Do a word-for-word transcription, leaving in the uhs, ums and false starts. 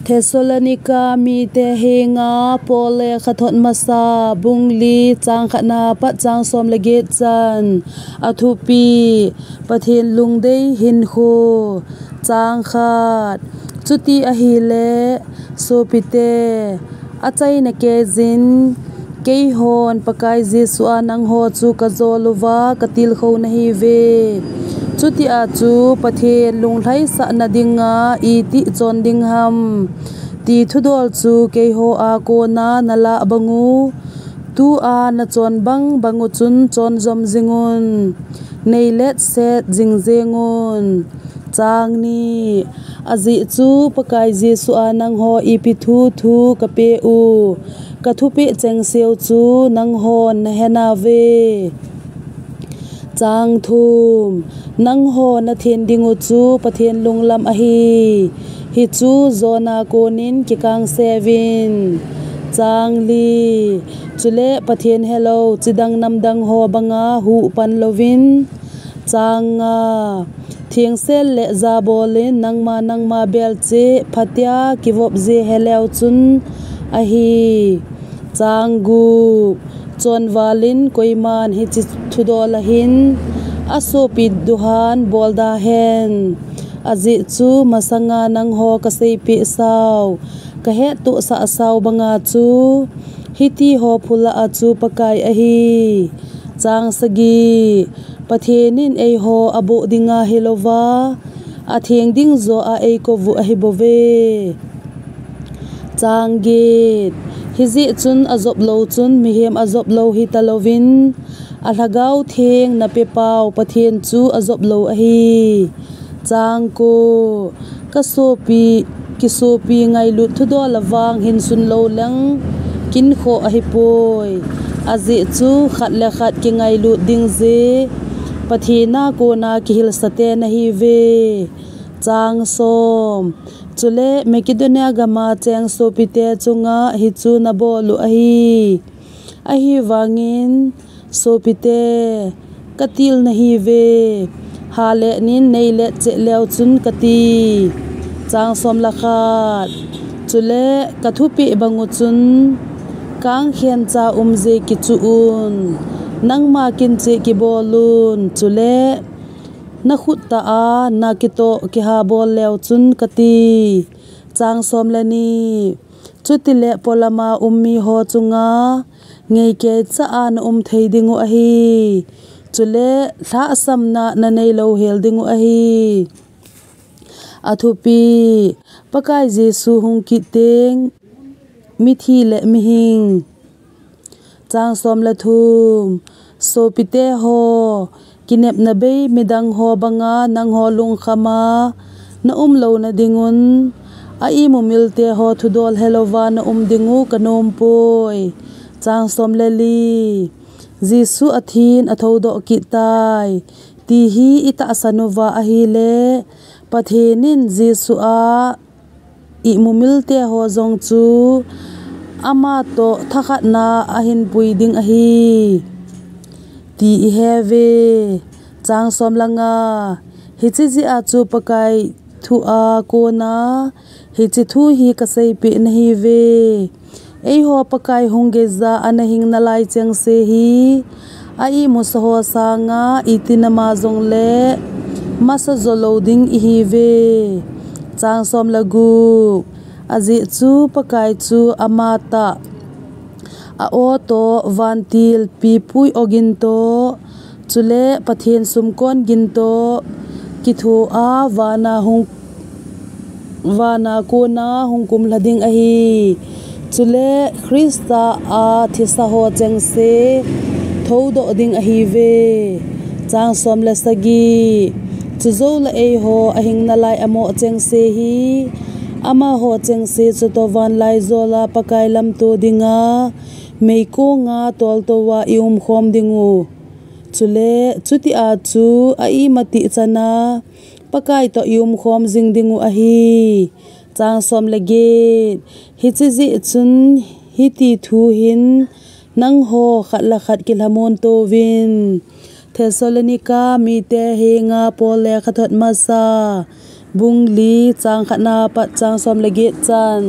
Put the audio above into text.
Thessalonica mite henga Paul lekhathot masa bung li chang khatna pat chang som le get chan. A thupi: Pathen lungdei hinkho. Chang khat. Chuti ahile, sopite, achaina keijin, keihon Pakai Jesu a nangho chu kajol uva katilkhou nahiuve. Chutia chu Pathen lunglhaisahna dinga iti chon ding ham ti thudol chu keiho a kona nalah bang u, tua nachon bang bang u chun chonjom jing un, neiletset jing jeng un. Chang ni. Ajeh chu Pakai Jesu a nangho ipi thu thu kapeh u, kathupeh chengseu chu nanghon nahenauve. Chang thum. Nangho nathen ding u chu Pathen lunglam ahi. Hichu jona konin kikangseuvin. Chang li. Chule Pathen helou chidang namdang ho banga huhpan louvin. Chang nga. Thengsel le jabolin nangma nangma bel cheh phatea kivop ji heleu chun ahi. Chang gup. Chonvalin koiman hiche thudol ahin asopi duhan bolda hen. Ajeh chu masanga nangho kaseipeh sau, kahettohsah sau banga chu, hitiho phulah a chu Pakai ahi. Chang sagi. Pathen in eiho aboh dinga hilouva, atheng ding joh a eikou u ahibouve. Chang get. Hijeh chun ajop lou chun mihem ajop lou hitalouvin, a Lhagao Theng napepau Pathen chu ajop lou ahi. Chang ko. Kasopi, kisopi ngailut thudol a vang hinsun lou leng kinkhoh ahipoi. Ajeh chu khat le khat kingailut ding je Pathen a kona kihilsate nahiuve. Chang som. Chule Makedonia gama cheng sopite chunga hichu nabol u ahi. Ahivangin, sopite, katil nahiuve. Hale nin neilet cheh leu chun kati. Chang som le khat. Chule kathupeh bang u chun, kangkhen cha um je kichu un. Nangma kin cheh kibol un. Chule nakhut tah a nakitoh kihabol leu chun kati. Chang som le ni. Chutile polama um miho chunga ngeikei cha a naum thei ding u ahi. Chule lhahsamna nanei louhel ding u ahi. A thupi: Pakai Jesu hung kit teng, mithi le mihing. Chang som le thum. Sopite ho, kinepna bei midang ho banga nangho lungkhama naum louna ding un, a imumilte ho thudol helouva naum ding u kanompoi. Chang som le li. Jesu athin athoudoh kit tai, ti hi itahsan uva ahile, Pathen in Jesu a imumilte ho jong chu ama toh thakhatna ahinpui ding ahi, ti iheuve. Chang som le nga. Hiche jeh a chu Pakai thu a kona hiche thu hi kaseipeh nahiuve. Eiho Pakai hung geija ana hing nalai chengse hi, a imusa ho sanga iti nama jongle masa jo lou ding ihiuve. Chang som le gup. Ajeh chu Pakai chu ama tah, a-o toh, vantil pipui-o gin toh, chule Pathen sumkon gin toh kitho a vana hung, vana kona hung kumlha ding ahi. Chule Christa a thisa ho chengse thoudoh ding ahiuve. Chang som le sagi. Chujoule eiho ahing nalai amoh chengse hi, amaho chengse chutoh vanlaijol a Pakai lamto dinga meikonga toltou a iumkhom ding u. Chule chutia chu a imatih chana Pakai toh iumkhom jing ding u ahi. Chang som le get. Hiche jeh chun hiti thu hin nangho khat le khat kilhamon touvin. Thessalonica mite henga Paul lekhathot masa Bung li, chang khatna pat chang som le get chan.